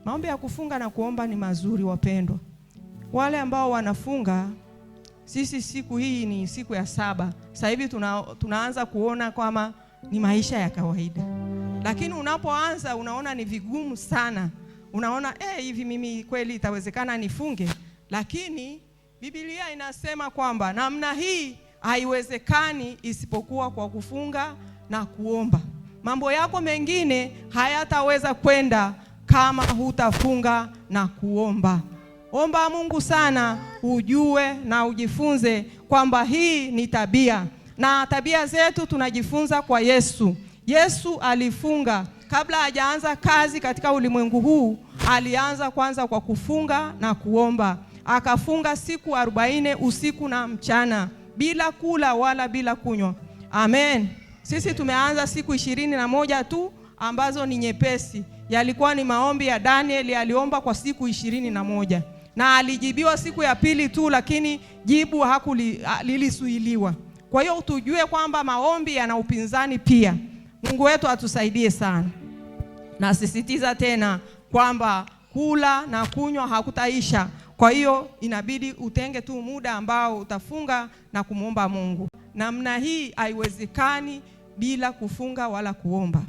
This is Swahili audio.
Maombi ya kufunga na kuomba ni mazuri, wapendwa. Wale ambao wanafunga, sisi siku hii ni siku ya 7. Sasa hivi tunaanza kuona kwamba ni maisha ya kawaida. Lakini unapoanza unaona ni vigumu sana. Unaona hivi mimi kweli itawezekana nifunge? Lakini Biblia inasema kwamba namna hii haiwezekani isipokuwa kwa kufunga na kuomba. Mambo yako mengine hayataweza kwenda kama hutafunga na kuomba. Omba Mungu sana, ujue na ujifunze kwamba hii ni tabia. Na tabia zetu tunajifunza kwa Yesu. Yesu alifunga kabla hajaanza kazi katika ulimwengu huu. Alianza kwanza kwa kufunga na kuomba. Akafunga siku 40 usiku na mchana bila kula wala bila kunywa. Amen. Sisi tumeanza siku 21 tu ambazo ni nyepesi. Yalikuwa ni maombi ya Daniel, aliomba kwa siku 21. Na alijibiwa siku ya pili tu, lakini jibu lilizuiliwa. Kwa hiyo tujue kwamba maombi yana upinzani pia. Mungu wetu atusaidie sana. Nasisitiza tena kwamba kula na kunywa hakutaisha. Kwa hiyo inabidi utenge tu muda ambao utafunga na kumuomba Mungu. Namna hii haiwezekani bila kufunga wala kuomba.